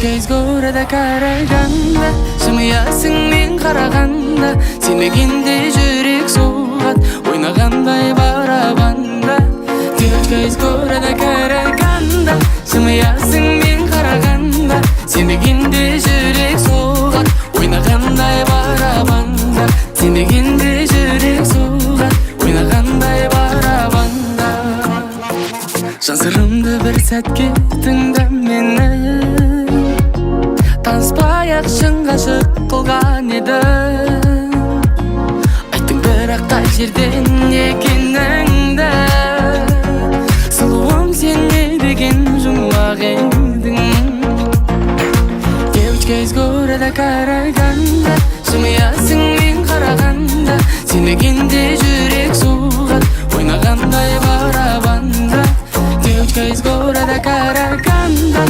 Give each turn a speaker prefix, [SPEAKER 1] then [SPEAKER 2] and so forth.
[SPEAKER 1] Девочка из города Караганда, жымиясың мен қарағанда. Сенбегенде жүрек соғады ойнағандай барабанда. Девочка из города Караганда, жымиясың мен қарағанда. Сенбегенде жүрек соғады ойнағандай барабанда. Сенбегенде жүрек соғады ойнағандай барабанда. Жан сырымды бір сәтке тыңда мені. Таныспай ақ шын ғашық қылған едің. Айттың бірақ қай жерден екеніңді. Сұлуым, сен не деген жұмбақ едің? Девочка из города Караганда, жымиясың мен қарағанда. Сенбегенде жүрек соғады ойнағандай барабанда. Девочка из города Караганда.